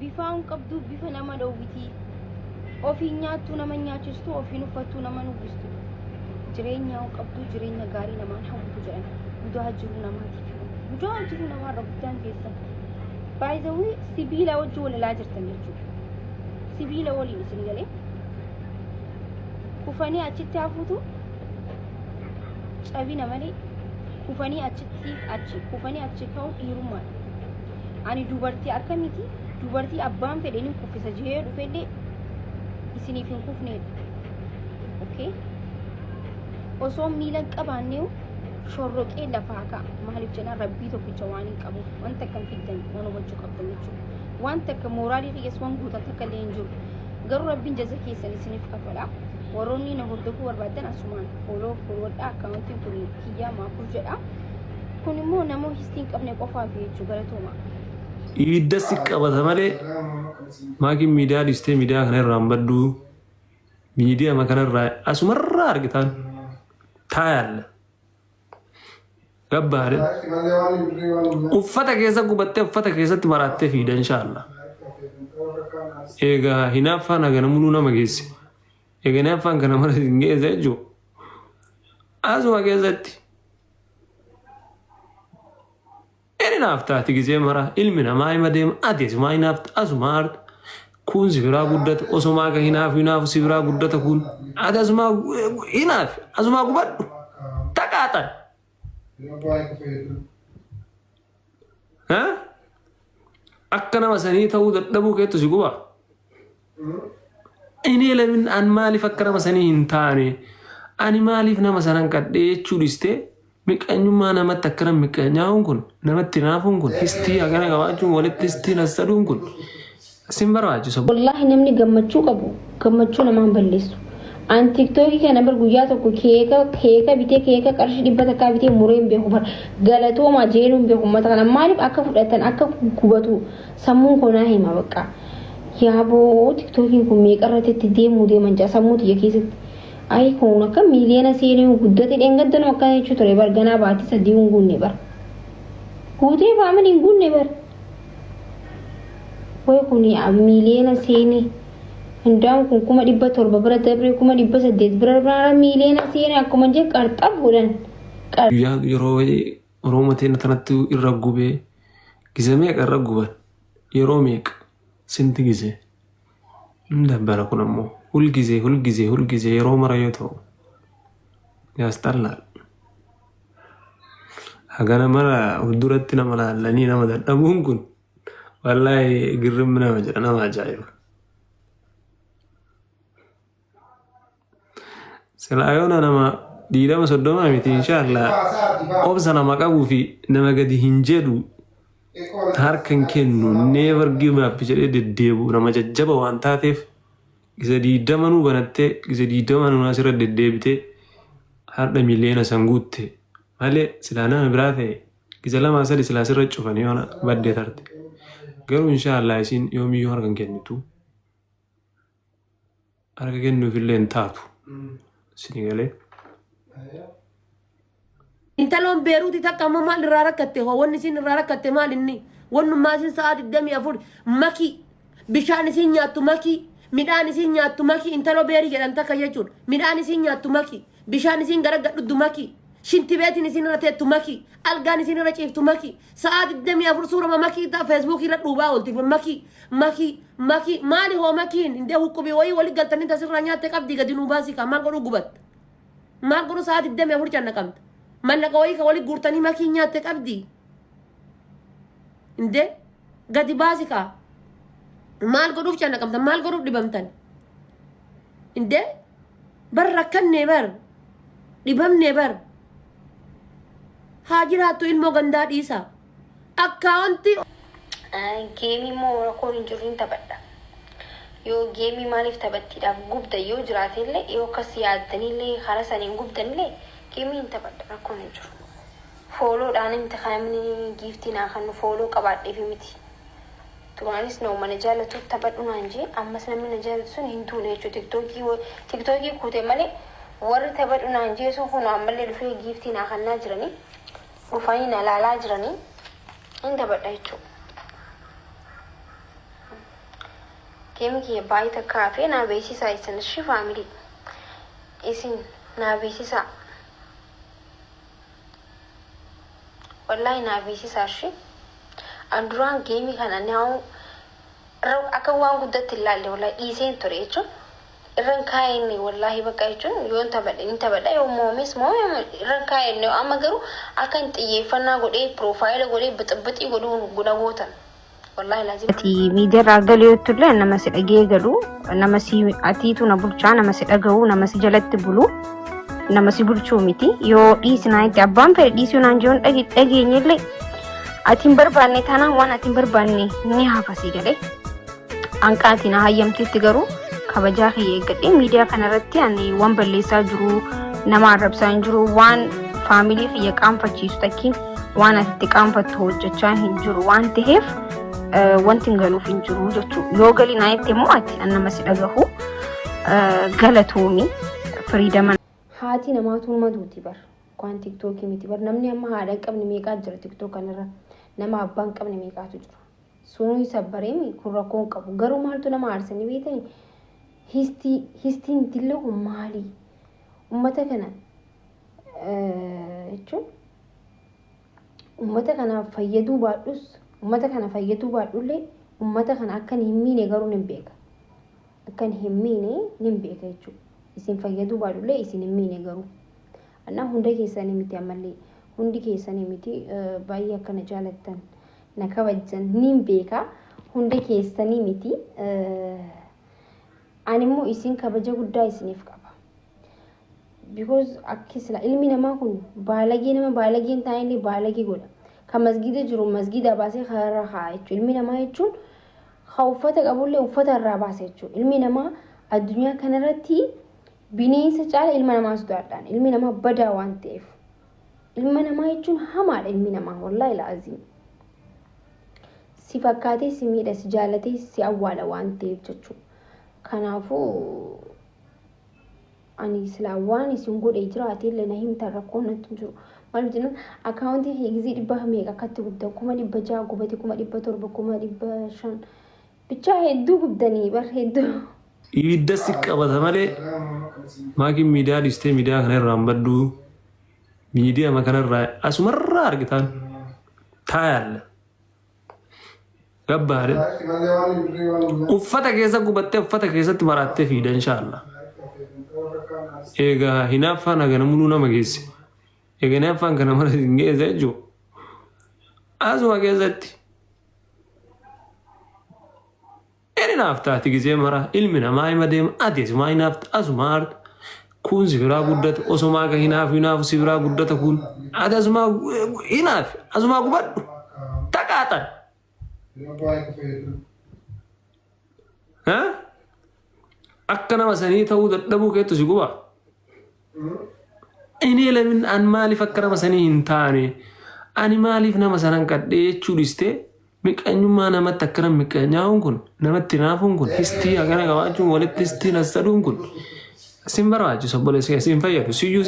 Bifaa hin qabduu bifa nama dhowwitii. Ofiin nyaattuu nama hin nyaachistuu ofiin uffattuu nama hin uwwistu. Jireenyaa hin qabduu jireenya gaarii namaan hawwitu jedhan. Budaa jiruu namaatiif. Budaa jiruu namaarra guddaan keessan. By the way sibiila wajji wal ilaa jirtan jechuudha. Sibiila waliin isin galee. Kufanii achitti hafuutu cabina malee kufanii achitti achi kufanii achi ka'uun dhiirummaadha. Ani dubartii akkamiti dubartii abbaan fedhe ni kuffisa jee dhufellee isiniif hin kufneedha. Okay? Osoo miila hin qabaanneeyu shorroqee lafaa ka'a. Maaliif jennaan rabbii tokkicha waan hin qabuuf wanta akka hin fiddan waan hubachuu qabdan jechuudha. Wanta akka mooraalii kiyyas waan guutan takka illee hin jiru. Garuu rabbiin jaza keessan isiniif kafala. Warroonni na hordofuu barbaaddan asumaan follow godhaa akkaawuntiin kun kiyyaa maakur jedha. Kun immoo nama histii hin qabne qofaaf jechuu galatooma. Ibidda si qabata malee maakiin miidiyaa dhiistee miidiyaa kana irraa hin badduu. Miidiyaa kanarraa asumarraa argitaan taayaalla. Gabbaadhe. Uffata keessa gubattee uffata keessatti maraattee fiida inshaallah. Egaa hinaaffaan hagana muluu nama geesse. Egaa hinaaffaan kana mara hin geesse jechuudha. Asuma keessatti. Inni naaf taati gizee mara ilmi namaa hima deema ati asumaa hinaafta asumaa aarta kun si biraa guddata osomaa ka hinaafu hinaafu si biraa guddata kun ati asumaa hinaafi asumaa gubadhu taqaaxan. Akka nama sanii ta'uu dadhabuu keettu si guba. Inni lamin an maaliif akka nama sanii hin taane ani maaliif nama sanan qadhee jechuu dhistee miqqanyummaa namatti akkana miqqanyaa'uun kun namatti naafuun kun histii akkana qabaachuun walitti histii nassaduun kun sin barbaachisa. Wallaahi namni gammachuu qabu gammachuu namaan balleessu. An tiktookii kana bar guyyaa tokko keeka keeka bitee keeka qarshii dhibba takkaa bitee muree hin beeku bar galatoomaa jeenuu hin beeku uummata kana maaliif akka fudhatan akka gubatu sammuun koo naa hima bakka. Yaaboo tiktookiin kun meeqa irratti itti deemuu deeman jaa sammuu tiyya keessatti. Ayi kun akka miiliyoona seenee guddate dheengaddanuu akkana jechuu ture bar ganaa baatii sadii hin guunne bar. Guutee faamilii hin guunne bar. Way kun miiliyoona seenee. Hundaan kun 700,000 bira dabree 800,000 bira bira miiliyoona seenee akkuma jee qarxab godhan. Guyyaa yeroo Oromoo teenya tanatti irra gubee gise meeqa irra guban yeroo meeqa sinti gise hin dabbara kun ammoo hulgizee hulgizee hulgizee yeroo mara yoo ta'u yaasxallaal. Hagana mara fuulduratti nama laallanii nama dadhabuun kun wallaahi girrimmi nama jedha nama ajaa'iba. Silaa yoona nama 20 30 miti inshaallah obsa nama qabuu fi nama gadi hin jedhu harka hin kennu never give up jedhee deddeebi'u nama jajjaba waan taateef isa 20 nuu banattee isa 20 nuu asirra deddeebitee har'a miliyoona san guutte malee silaa nama biraa ta'e isa lamaa sadi silaa sirra cufan yoona baddee tarte garuu inshaallah isiin yoomiyyuu harka hin kennitu. Harka kennuuf illee hin taatu. Isin galee. Intaloon Beeruuti takka ammoo maal irraa rakkatte hoo wanni isin irraa rakkatte maal inni wannummaa isin sa'aa 24 makii bishaan isin nyaattu makii midhaan isin nyaattu makii intaloo beerii jedhan takka jechuudha midhaan isin nyaattu makii bishaan isin gara gadhuddu makii shintibeetiin isin irra teettu makii algaan isin irra ciiftu makii Sa'aa 24 suurama makii ta'a feesbuukii irra dhuubaa oolti makii makii makii maali hoo makiin indee huqqubii wayii wali galtanii tasirraa nyaatte qabdii gadi nuu baasii kaa maal godhuu gubatta maal godhuu sa'aa 24 cannaqamta mallaqa wayii ka wali guurtanii makii nyaatte qabdii indee gadi baasi kaa maal godhuuf cannaqamta maal godhuuf dhibamtan indee bar rakkannee bar dhibamnee bar Haa jiraattu ilmoo gandaa dhiisaa. Akkaawontii. Geemii immoo rakkoon hin jiru hin taphadha. Yoo geemii maaliif taphattiidhaaf gubda yoo jiraateellee yoo akkas yaaddaniillee karaa saniin gubdanillee geemii hin taphadha rakkoon hin jiru. Fooloodhaan miti kan namni giiftii naa kennu fooloo qabaadheefi miti. Duraanis nama na jaalatu taphadhu naan jee ammas namni na jaalatu sun hin duune jechuudha. Tiktookii tiktookii kuute malee warri taphadhu naan jee sun kun ammallee dhufee giiftii naa kennaa jiranii dhufanii na laalaa jiranii hin taphadha jechuudha. Game kiyya baay'ee takka hafee naa beeksisaa isin ishi family. Isin naa beeksisaa. Wallaahi naa beeksisaa ishi. An duraan game kana naa akka waan guddatti hin laalle wallaahi dhiiseen ture jechuun irran kaayenne wallaahi bakka jechuun yoon taphadhe ni taphadha yoo moomes moome irran kaayenne amma garuu akka hin xiyyeeffannaa godhee profile godhee bixibixii godhuu na gootan wallaahi laazim. Ati miidiyaarraa galu yoo turre nama si dhagee galu nama si atiitu na bulchaa nama si dhaga'u nama si jalatti bulu nama si bulchuu miti yoo dhiisinaa itti abbaan fedhe dhiisuu naan jiruun dhageenyellee ati hin barbaanne taanaan waan ati hin barbaanne ni hafa si galee. Hanqaati na hayyamtetti garuu kabajaa kiyya eeggadhee miidiyaa kanarratti ani waan balleessaa jiru nama arrabsaa hin jiru waan family kiyya qaanfachiisu takkiin waan ati itti qaanfattu hojjechaa hin jiru waan ta'eef wanti hin galuuf hin jiru jechuudha. Yoo galii naa jette immoo ati an nama si dhagahu galatoomi freedom. Haati namaatu numa duuti bar. Waan tiktookii miti bar namni amma haadha hin qabne meeqaa jira tiktook kanarra nama abbaa hin qabne meeqaatu jira. Sunuu isa bareemi kun rakkoo hin qabu. Garuu maaltu nama aarsanii beektanii histii histiin dillee kun maali? Uummata kana jechuun uummata kanaaf fayyaduu baadhus uummata kana fayyaduu baadhullee uummata kana akka hin miine garuu ni beeka. Akka hin miine ni beeka jechuudha. Isin fayyaduu baadhullee isin hin miine garuu. Annaa hunda keessanii miti ammallee hundi keessanii miti baay'ee akkana jaalattan na kabajjan niin beeka hunda keessanii miti. Ani immoo isin kabaja guddaa isiniif qaba. Because akki sila ilmi namaa kun baalagee nama baalagee hin taane illee baalagee godha. Kan masgiida jiru masgiida baasee kararra kaa'a jechuudha. Ilmi namaa jechuun kan uffata qabullee uffata irraa baasa jechuudha. Ilmi namaa addunyaa kanarratti bineensa caala ilma namaa sodaadhaan. Ilmi namaa badaa waan ta'eef. Ilma namaa jechuun hamaadha ilmi namaa wallaahi laaziim. Si fakkaatee si miidha si jaalatee si awwaala waan ta'eef jechuudha. Kanaafuu ani silaa waan isin godhe jiraate illee na himtan rakkoon natti hin jiru. Maaliif jennaan akkaawuntii kee gizii dhibba meeqa akkatti gubdan 600,000 gubate 700,000 500,000 bichaa hedduu gubdanii bar hedduu. Ibidda si qabata malee maakiin miidiyaa dhiistee miidiyaa kana irraa hin badduu. Miidiyaa kanarraa asumarraa argitaan taayaalla. Gabbaadhe. Uffata keessa gubattee uffata keessatti maraattee fiida inshaallah. Egaa hinaaffaan hagana muluu nama geesse. Egaa hinaaffaan kana mara hin geesse jechuudha. Asuma keessatti. Inni naaf taati gisee mara ilmi namaa hima deema ati asumaa hinaafta asumaa aarta. Kun si biraa guddata osomaa ka hinaafu hinaafu si biraa guddata kun ati asumaa hinaafi asumaa gubadhu taqaaxan. Akka nama sanii ta'uu dadhabuu keettu si guba. Inni lamin an maaliif akka nama sanii hin taane ani maaliif nama sanan qadhee jechuu dhistee miqanyummaa namatti akkana miqanyaa'uun kun namatti naafuun kun histii akkana qabaachuun walitti histii nassaduun kun sin barbaachisu obboleessa sin fayyadu siyyuu.